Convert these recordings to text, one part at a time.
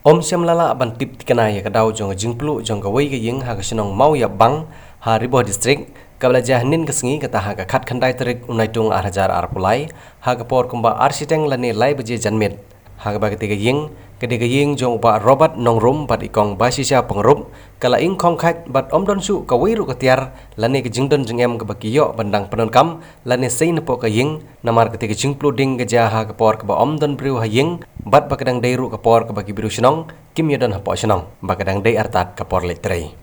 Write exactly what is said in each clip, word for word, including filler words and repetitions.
Ym shym la lah ban tip thikna ïa ka daw jong ka jingpluh jong kawei ka ïing ha ka shnong Mawïapbang, ha Ri Bhoi District, kaba la jia hynnin ka sngi, kata ha ka khatkhyndai tarik u Naitung ar hajar arphew lai, ha ka por kumba ar shiteng lane lai baje janmiet. Ha kaba katei ka ïing, ka dei ka ïing jong u Bah Robert Nongrum bad i Kong Bashisha Pyngrope, ka la ing khong khait bad ym don shuh kawei ruh ka tiar lane ka jingdon jingem kaba ki ïoh ban dang pyndonkam lane sei napoh ka ïing, namar katei ka jingpluh ding ka jia ha ka por kaba ym don briew ha ïing, bad ba ka dang dei ruh ka por kaba ki briew shnong kim ïadon hapoh shnong, ba ka dang dei artat ka por leit trei.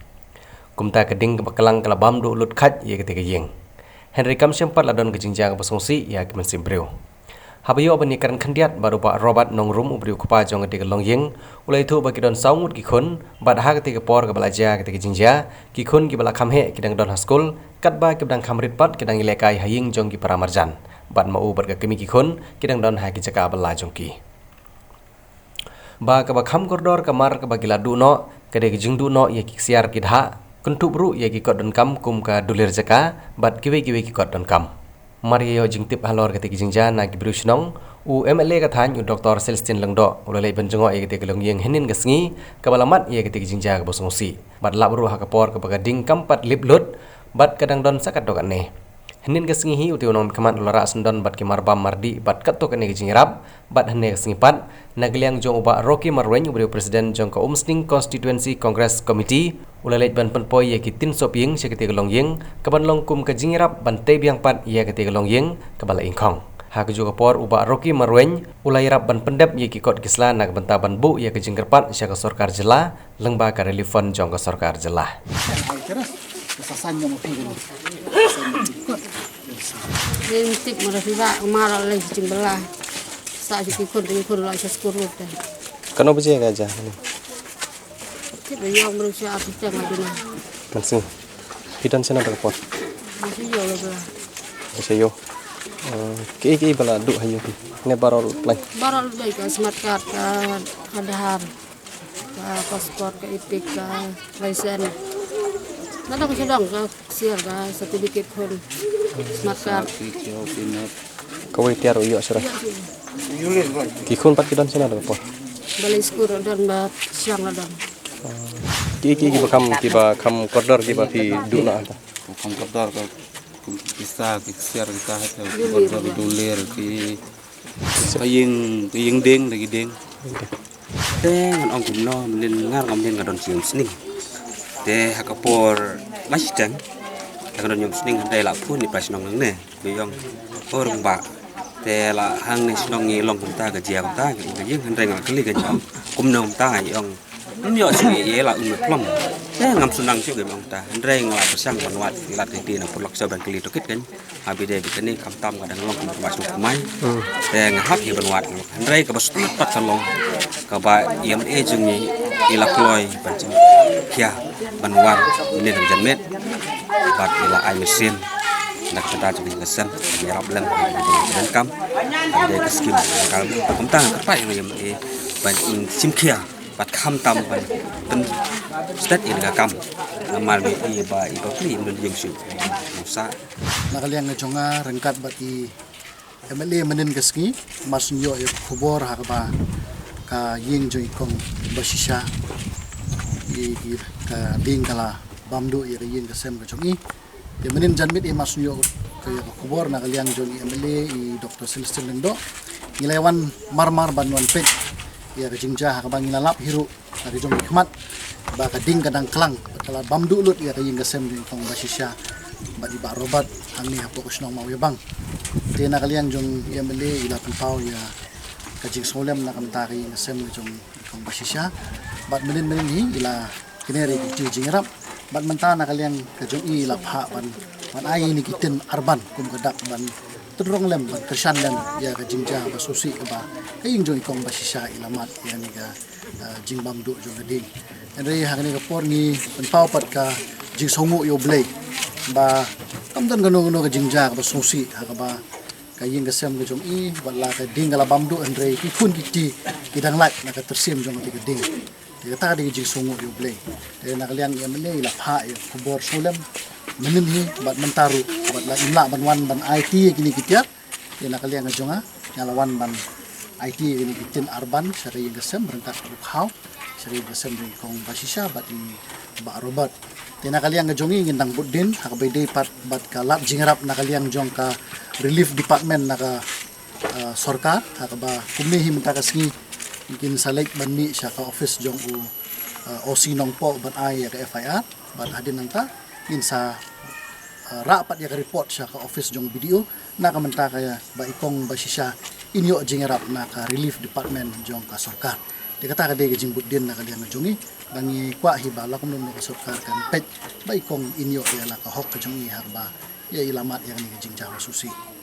Kumta ka ding kaba klang ka la bam duh lut khait ïa katei ka ïing. Hynrei kam shym pat la don ka jingjia kaba sngewsih ïa ki mynsiem briew. Haba ïoh ban ïakren khyndiat bad u Bah Robert Nongrum, u briew kpa jong katei ka longïing, u la ïathuh ba ki don saw ngut ki khun, bad ha katei ka por kaba la jia katei ka jingjia, ki khun kiba la kham heh ki dang don ha skul, katba kiba dang kham rit pat ki dang ïalehkai ha ïing jong ki para marjan. Bad ma u bad ka kmie ki khun ki dang don ha ki jaka ba la jong ki. Ba kaba kham kordor ka mar kaba ki la duh noh, ka dei ka jingduh noh ïa ki ksiar ki dhah, kynthup ruh ïa ki kot donkam kum ka dulir jaka, bad kiwei kiwei ki kot donkam. Mar ïa ïoh jingtip halor katei ka jingjia na ki briew shnong, u M L A ka thaiñ u Doktor Celestine Lyngdoh, u la leit ban jngoh ïa katei ka longïing hynnin ka sngi, kaba la mad ïa katei ka jingjia kaba sngewsih. Bad lap ruh ha ka por kaba ka ding kam pat lip lut, bad ka dang don sa katto katne. Hynnin ka sngi hi, utei u nongmihkhmat u la rah syndon bad ki marbam mardih bad katto katne ka jingïarap, bad hynne ka sngi pat, na ka liang jong u Bah Rocky Marwein, u briew president jong ka Umsning Constituency Congress Committee, u la leit ban pynpoi ïa ki tin sop ïing sha katei ka longïing, kaban long kum ka jingïarap ban tei biang pat ïa katei ka longïing kaba la ingkhong. Ha kajuh ka por, u Bah Rocky Marwein u la ïarap ban pyndep ïa ki kot ki sla na ka bynta ban buh ïa ka jingkyrpad sha ka sorkar jylla, lyngba ka relief fund jong ka sorkar jylla. Lim tip mara phi ba mara lei jing bela. Sa ju ki khun, ki khun la sa skul lut. Kano baje ka ja? Tip ba ïong bru sha arti teng la duna. Mansing. Phi don sena da ka por? Masih yo la bela. Masih yo. Eh, ki ki bela duk hayu phi. Ne barol plai. Barol dai ka smart card ka Aadhaar. Ka passport, ka EPIC, ka license. Na dang sdang ka ksiar ka certificate khun. Smart card. Kawei tiar u ïoh shuh. Ki khun pat ki don sena da ka por? Balei skul don ba siang la don. Ki ki ki ba kham, ki ba kham kordor ki ba phi duh na ata. Kham kordor ka kum ki sa ki ksiar ki ta ha ki kordor ki dulir ki Ka ïing, ka ïing ding, da ki ding. Te ngan ong kumno, mynnin nga ruh mynnin nga don shi ïing sning. Te ha ka por ba shiteng, te nga don ïing sning, hynrei la phone ïa i para shnong nangne. Ba ïong, o Rangbah. Te la hangne shnong ngi long kumta ka jia kumta, ka ïing hynrei nga kylli ka ïong. Kumno kumta ïong. Ym ïoh shuh ïa la um phlong. Te ngam sngewthuh shuh ka ïong ta. Hynrei nga la pyrshang ban wad, ngi lad ka ïing na pyrlok sha ban kylli tohkit kan. Ha bide bide kane khamtam ka dang long kum ka shu kumai. Te nga hap hi ban wad. Hynrei kaba sngewthuh pat ka long kaba i M L A jong ngi i la kloi ban jingkhia ban wan mynne janmiet. Bad i la ai mynsiem na ka bynta jong ngi ka sem, ngi ïarap lem, ngi ïarap lem kam. Hynrei ka skim ka kumta nga kyrpad ïa i M L A ban shim khia. Bad khamtam ban pynstet ïa ka kam. Namar ba i ba i ba pli ym don ïing shuh. Sa. Na ka liang ka jong nga ryngkat bad i M L A mynnin ka sngi, mar shu ïoh ïa ka khubor ha kaba ka ïing jong i kong Bashisha, i, i ka ding ka la bam duh ïa ka ïing ka sem ka jong i. Te mynnin janmiet i mar shu ïoh ka, ïa ka khubor na ka liang jong i M L A i Doktor Celestine Lyngdoh. Ngi la wan mar mar ban wan peit ïa ka jingjia ha kaba ngi la lap hi ruh na ka jong ki khmat ba ka ding ka dang klang, ba ka la bam duh lut ïa ka ïing ka sem jong i kong Bashisha bad i Bah Robert hangne hapoh ka shnong Mawïabang. Te na ka liang jong i M L A i la pynpaw ïa ka jingsngewlem na ka bynta ka ïing ka sem ka jong i kong Bashisha. Bad mynnin mynnin hi i la kner ïa ki kti jingïarap. Bad mynta na ka liang ka jong i i la phah ban, ban ai ïa kine ki tin arban kum ka dak ban tynrong lem, ban kyrshan lem ïa ka jingjia ba sngewsih kaba ka ïing jong i kong Bashisha i la mad ïa kane ka, ah, jingbam duh jong ka ding. Hynrei ha kane ka por ngi pynpaw pat ka jingsngewnguh ïa U Blei ba kam don kano kano ka jingjia kaba sngewsih ha kaba ka ïing ka sem ka jong i, wat la ka ding ka la bam duh, hynrei ki khun ki kti ki dang lait na ka tyrsiem jong kata ka ding. Te kata ka dei ka jingsngewnguh ïa U Blei. Te na ka liang i M L A i la phah ïa ka khubor sngewlem mynnin hi bad mynta ruh, bad la im lah ban wan ban aiti ïa kine ki tiar. Te na ka liang ka jong nga, nga la wan ban aiti ïa kine ki tin arban sha ka ïing ka sem ryngkat ka u khaw. Ri ka sem ri kong ba shisha bad i Bah Robert. Te na ka liang ka jong i ngin dang bud dien ha kaba ïadei pat bad ka lad jingïarap na ka liang jong ka relief department na ka uh, sorkar ha kaba kumne hi mynta ka sngi ngin sa leit ban mih sha ka office jong u uh, O C Nongpoh ban ai ïa ka F I R bad hadien nangta ngin sa uh, rah pat ïa ka report sha ka office jong B D O na ka mynta ka ïa ba i kong ba shisha in ïoh jingïarap na ka relief department jong ka sorkar. Te kata ka dei ka jingbud dien na ka liang ka jong i ba ngi kwah hi ba la kumno ka sorkar kan peit ba i kong in ïoh ïa la ka hok ka jong i ha kaba ïa i la mad ïa kane ka jingjia ba shisha.